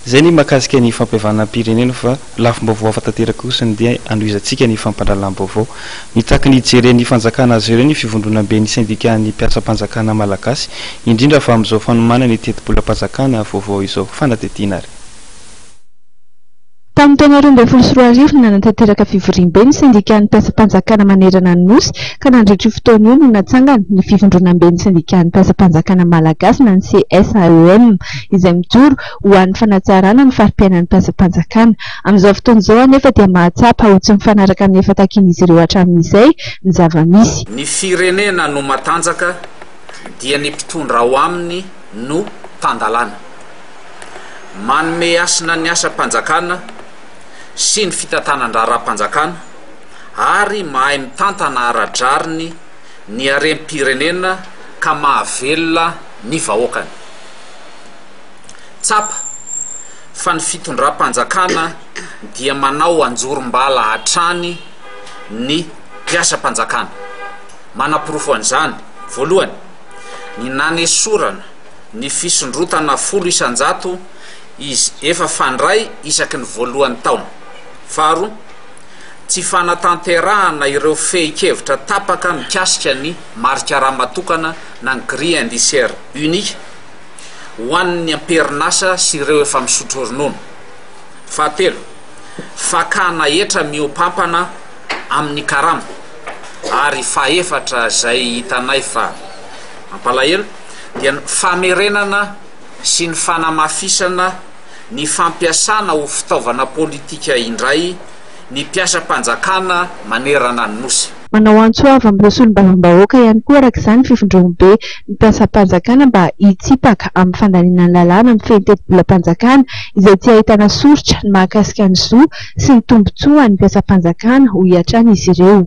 Izay ny mahakasika ny fampihavanam-pirenena fa lafim-baovao hafa tanteraka kosa ny dia hanohizantsika ny fampandralam-baovao. Mitaky ny hijeren'ny fanjakana azy ireo ny fivondronamben'ny sendikan'ny mpiasam-panjakana malagasy, indrindra fa amin'izao fanomanana ny tetibolam-panjakana vaovao izao. Fanadihadiana ary. Tamin'ny taona 2012 no nanatanteraka fivoriambe ny sendikan'ny mpiasam-panjakana manerana ny Nosy ka nandritra io fotoana io no natsangana ny fivondronamben'ny sendikan'ny mpiasam-panjakana malagasy na ny CSAEM izay mijoro ho an'ny fanatsarana ny fari-piainan'ny mpiasam-panjakana. Amin'izao fotoana izao anefa dia mahatsapa ho tsy mifanaraka amin'ny efa takian'izy ireo hatramin'izay ny zava-misy. Ny firenena no matanjaka dia ny mpitondra ao aminy no tan-dalàna. Manome hasina ny asam-panjakana sy ny fitantanan-draharaham-panjakana ary mahay mitantana ara-drariny ny harem-pirenena ka mahavelona ny vahoakany. Tsapa fa ny fitondram-panjakana dia manao anjorom-bala hatrany ny mpiasam-panjakana. Manaporofo an'izany, voalohany, ny nanesorana ny fisondrotana 10% izy efa fandray isaky ny voalohan'ny taona. Faharoa, tsy fanatanterahana ireo fehin-kevitra tapaka mikasika ny marikarama tokana na ny grille indiciaire unique ho an'ny am-perinasa sy ireo efa misotro ronono. Fahatelo, fakana hetra mihoampampana amin'ny karama. Ary fahefatra izay hitanay fa mampalahelo, dia ny famerenana sy ny fanamafisana ny fampiasana ho fitaovana politika indray ny mpiasam-panjakana manerana ny Nosy. Manao antso avo amin'ireo solombavambahoaka ihany koa araka izany ny fivondrombe ny mpiasam-panjakana mba hitsipaka amin'ny fandaniana ny lalàna mifehy ny tetibolam-panjakana izay tsy ahitana soritra ny mahakasika ny zo sy ny tombontsoan'ny mpiasam-panjakana, hoy hatrany izy ireo.